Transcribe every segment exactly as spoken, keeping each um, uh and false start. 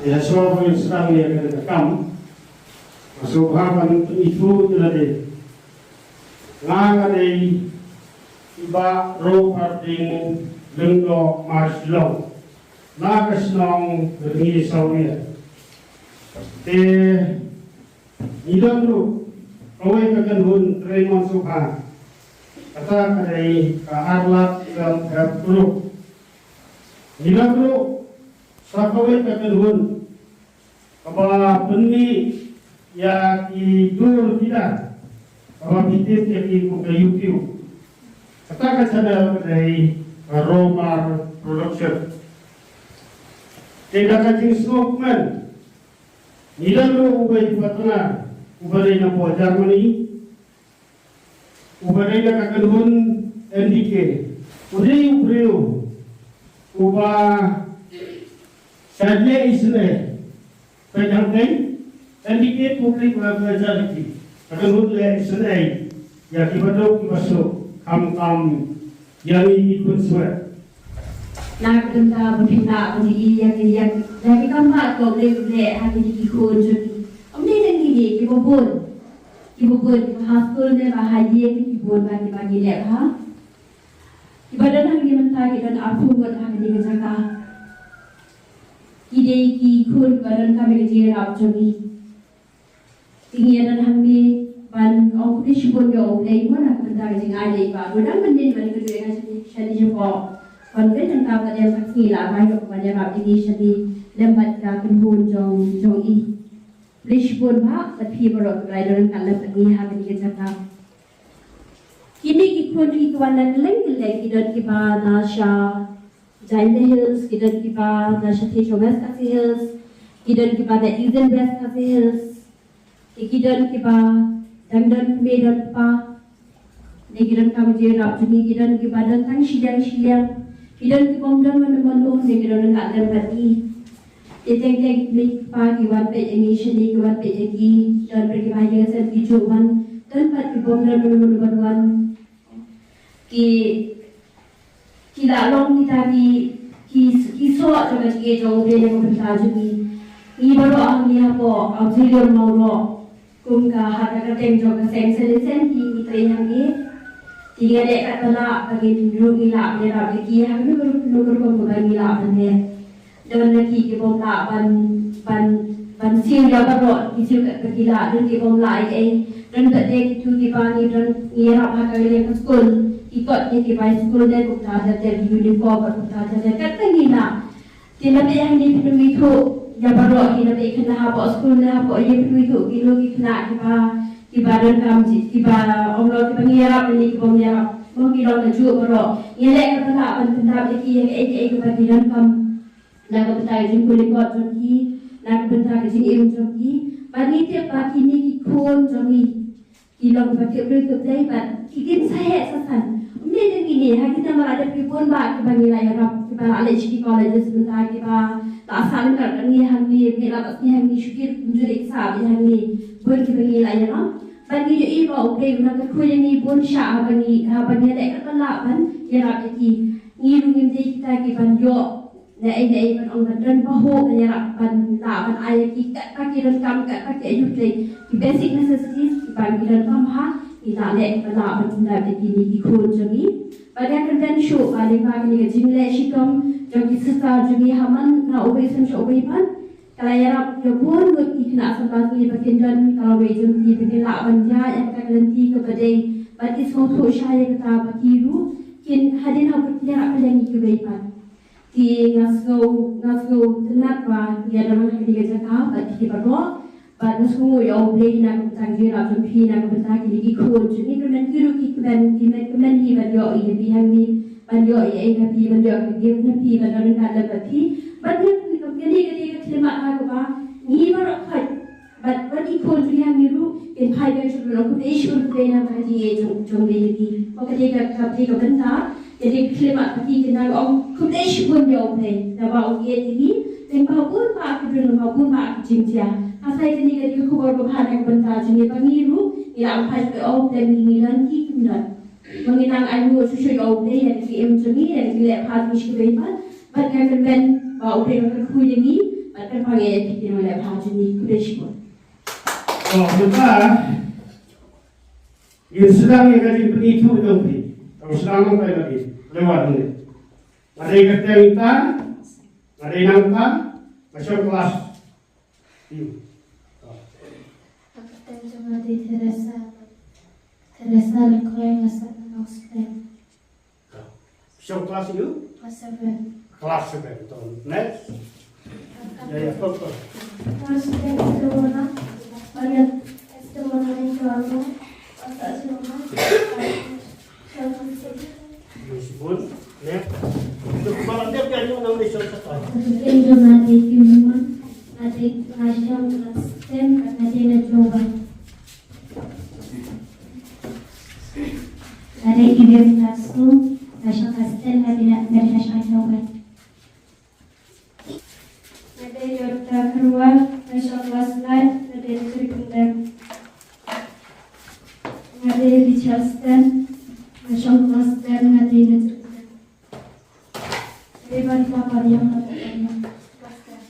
Ïa shuwa ban sdang ïa kane ka kam, nga sngewbha ban pynithuh ïa lade. Nga nga dei i Bah Rohparding Lyngdoh Marshillong, na ka shnong Rngiesawiah. Te ngi don ruh kawei ka kynhun trei mon sngewbha, kata ka dei ka Arlad Welfare Group. Ngi don ruh sa kawei ka kynhun kaba pynmih ïa ki dur ki dar, kaba phi tip ïa ki kum ka YouTube. Kata ka channel ka dei ka Romar Production. Te da ka jingsngewkmen, ngi don ruh uwei u partner uba dei na pdeng Germany, uba dei na ka kynhun N D K. U dei u briew uba shah leh isynei. Peit hangtei, N D K Public Welfare Charity, ka kynhun leh isynei ïa kiba duk kiba suk, khamtam ïa ngi ki khun swet. Na ka bynta ba phin lah ban ïohi ïa ki, ïa ki, ïa ki kam ba U Blei u leh ha kine ki khun jong ngi. Ym dei tang kine, kiba bun, kiba bun, kiba ha skul ne ba ha ïing, ki bun ba kiba ngi leh bha. Kiba don hangne mynta ki don arphew ngut ha kane ka jaka. Ki dei ki khun kiba donkam ïa ka jingïarap jong ngi. Te ngi ïa don hangne ban ong khublei shibun ïa U Blei mo na ka bynta ka jingai lei ba u dang mynnin ban ïakynduh ïa nga shane, shane shapoh convent, nangta pat ïa ka sngi la ba ïoh ban ïarap ïa ngi shane lem bad ka kynhun jong, jong i. Khublei shibun Bah bad phi baroh kiba la don ryngkat lem bad ngi ha kane ka jaka. Kine ki khun ki wan na kylleng kylleng, ki don kiba na sha Jaintia Hills, ki don kiba na shatei sha West Khasi Hills, ki don kiba na Eastern West Khasi Hills, ki, ki don kiba dang don kmie don kpa, ne ki donkam jingïarap jong ngi, ki don kiba don tang shiliang shiliang, ki don kibym don mano mano, ne ki don ryngkat lem bad ngi. Te teng teng ki kmie ki kpa ki wan peit ïa ngi shane, ki wan peit ïa ki, don ruh kiba ha ïing ha sem ki juh wan, don pat kibym don mano mano ban wan. Ki, ki la long kita ki, ki, ki soh jong ka jingïeit jong U Blei na ka bynta jong ngi. Ngi baroh hangne hapoh Auxilium Mawroh, kum ka ha ka kyrteng jong ka seng Salesian ki, ngi trei hangne. Te ngi leh katba lah ba ngin ruh ngi lah ban ïarap ïa ki ha kano kano ka rukom kaba ngi lah ban leh. Don na ki kibym lah ban, ban, ban siew ïa baroh, ki siew katba ki lah, don kibym lah ei ei. Don pat de kitu kiba ngi don ngi ïarap ha ka liang ka skul, ki kot ïa ki bai skul ne kumta ter ter, ki uniform bad kumta ter ter katba ngi lah. Te lada hangne phin ym ithuh ïa baroh, ki lada khynnah hapoh skul ne hapoh ïing phin ym ithuh kino ki khynnah kiba, kiba donkam ji, kiba ong long kiba ngi ïarap ne kibym ïarap. Mo ki long kajuh baroh. Ngi leh katba lah ban pyndap ïa ki ïa kaei kaei kaba ki donkam. Na ka bynta ka jingkhuslai kot jong ki, na ka bynta ka jingim jong ki, bad ngi tip ba kine ki khun jong ngi ki long ba tip briew tip Blei bad ki kin sa heh sa san. Ym dei tang kine, ha kine ma la dep ki bun bah kiba ngi la ïarap, kiba la leit sha ki colleges mynta, kiba la sah ryngkat bad ngi hangne, ngi la bat ngi hangne shu kit kumjuh ki sah bad hangne. Bun kiba ngi la ïarap. Bad ngi ïohi ba U Blei u nang kyrkhu ïa ngi bun shah haba ngi, haba ngi leh katba lah ban ïarap ïa ki. Ngi ruh ngim dei kita kiban ïoh na ei na ei ban ong ban don pahuh ban ïarap ban lah ban ai ïa ki katba ki donkam, katba ki ayu, ki basic necessities kiba ngi donkam ha, ngi lah leh ba lah ban pyndap ïa kine ki khun jong ngi. Bad nga kyrmen shuh ba lyngba kane ka jingleh shitom jong ki sister jong ngi ha man na uwei sem sha uwei pat, ka la ïarap ïa bun ngut ki khynnah samla jong ngi ba kin don ka lawei jong ki ba kin lah ban ïaid ïa kata ka lynti kaba dei, bad ki sngewthuh shai ïa kata ba ki ruh kin hadien haba ki ïarap ka liang ïa kiwei pat. Te nga sngew, nga sngewtynnat ba ngi ïa don ha kane ka jaka bad phi baroh. Bad nga sngewnguh ïa U Blei na ka bynta ka jingïarap jong phi na ka bynta kine ki khun jong ngi. Kyrmen ki ruh ki kmen, ki kmen, kmen hi ban ïoh ïa phi hangne, ban ïoh ïa ei na phi, ban ïoh ka gift na phi, ban don ryngkat lem bad phi. Bad ngi kane ka dei ka khyllipmat ha kaba ngi baroh khoit. Bad, bad ki khun jong ngi hangne ruh kin phai biang sha U Blei, khublei shibun, khublei na ka jingïeit jong, jong U Blei ïa ki. Ba ka dei ka, ka dei ka bynta, ka dei ka khyllipmat ba ki kin nang ong khublei shibun ïa U Blei. Naba u ïeit ïa ngi lyngba bun bah ki briew, lyngba bun bah ki jingjia. Ka sa kane ka dei ka khubor kaba bha na ka bynta jong ngi ba ngi ruh ngi lah ban phai sha U Blei, ngi, ngi don ki khynnah. Ba ngin nang ainguh shuh shuh ïa U Blei ïa ka jingim jong ngi, ïa ka jingleh bha jong ngi sha kiwei pat. Bad nga kyrmen ba U Blei un kyrkhu ïa ngi. Te pha ngi ïa phi ki nongleh bha jong ngi, khublei shibun. To, mynta ngin sdang ïa ka jingpynithuh jong phi. Tang sdang nangtai ma phi. Lewat ngi. Nga dei ka kyrteng Ita, nga dei nangta, nga shong klas. Hmm. Ka kyrteng jong nga dei Teresa. Teresa Lyngkhoi, nga sah na Nongstoiñ. Shong klas ïa u? Klas seven. Klas seven. To, next. Ïa, ïa, to, to. Klas seven, Estewana. Pada Estewana ni Estewana. Klas seven. Next. To, klas seven, ïa, ïa, ïa, ïa, ïa. Klas seven, ïa, ïa, ïa, ïa. Nga dei Eunice Lasso, nga shong klas ten, nga dei na, nga dei na shong Jowai. Nga dei Yorta Kharwar, nga shong klas nine, nga dei na Jrikulrem. Nga dei Richard Sten, nga shong klas ten, nga dei na Jrikulrem. Nga dei Barita Pariang, nga dei na klas ten.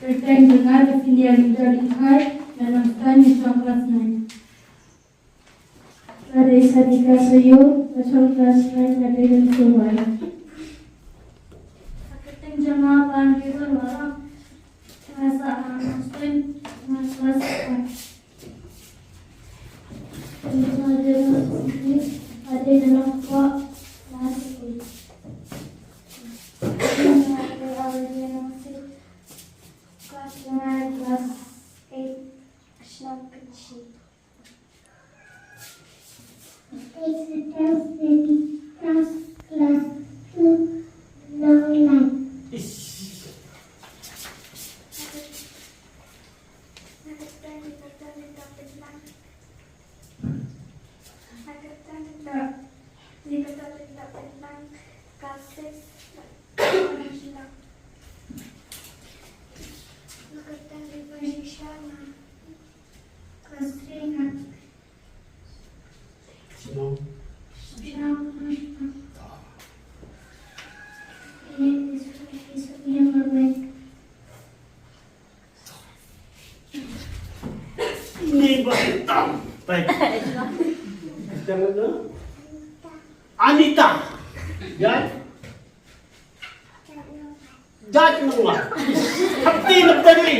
Kyrteng jong nga dei Phinia Linda Lyngkhoi, nga nang tang ïa shong klas nine. Nga dei Sadika Soyo, nga shong klas nine, nga dei na Jowai. Kyrteng jong nga Bandiwal Warang, nga sah ha Nongstoiñ, nga klas nine. Kyrteng jong nga dei Siti, nga dei na Nongpoh, klas eight. Kyrteng jong nga dei Aurelia Nongsit, klas nine, klas eight, shnong Kynshi. Class, class two, Nonglait. Class six. Class three. Shnong. Shnong. Ni ba tam. Baik. Jangan, no? Anita. Ya. Judge nangwa. Hati na tadi.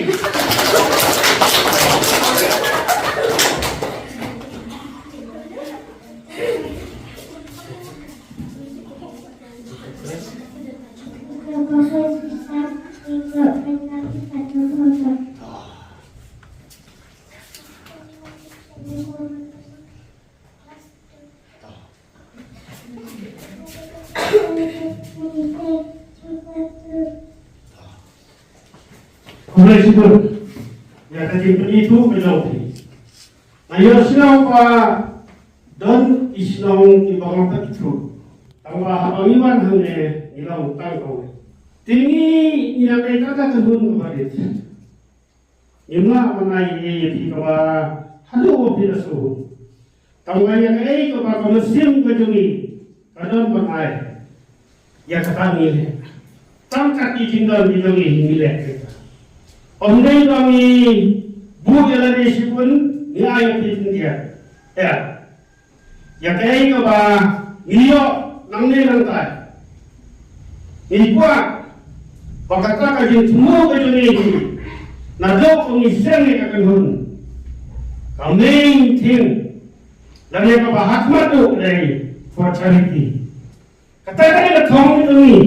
Khublei shibun ïa ka jingpynithuh ka jong phi. Nga ïohsngew ba don ki shnong kiba ong ka ithuh. Tangba haba ngi wan hangne ngi long tang kawei. Te ngi ngi la dei kata ka hun kaba rit. Ngim lah ban ai ei ei ïa phi kaba haduh ba phi la sngewhun. Tangba ïa kaei kaba ka mynsiem ka jong ngi ka don ban ai, ïa kata ngi leh. Tang kat ki jingdon ki jong ngi ngi leh kata. Ym dei ba ngi buh ïa lade shibun ngi ai ïa phi khyndiat. Ïa. Ïa kaei kaba ngi ïoh nangne nangtai. Ngi kwah ba kata ka jingthmu ka jong ngi naduh ba ngi seng ïa ka kynhun, ka main theme lane kaba ha khmat duh dei for charity. Kata ka dei ka thong ka jong ngi.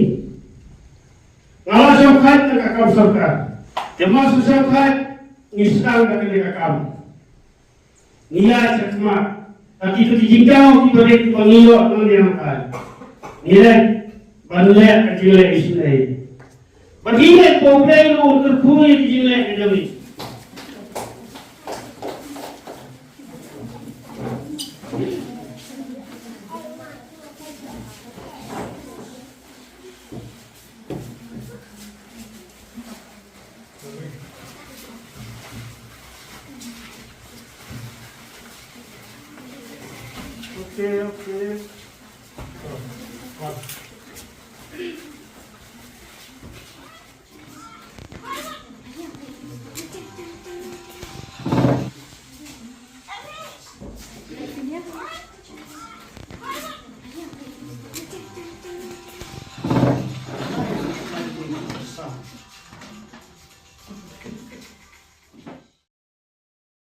Nga la shongthait na ka kam sorkar. Te ma shu shongthait ngi sdang da kane ka kam. Ngi ïaid shakhmat ha kito ki jingthaw kiba rit kiba ngi ïoh nangne nangtai. Ngi leh ban leh ka jingleh isynei. Bad ngi leh ba U Blei un kyrkhu ïa ki jingleh ka jong ngi. Okay, okay. Ïa.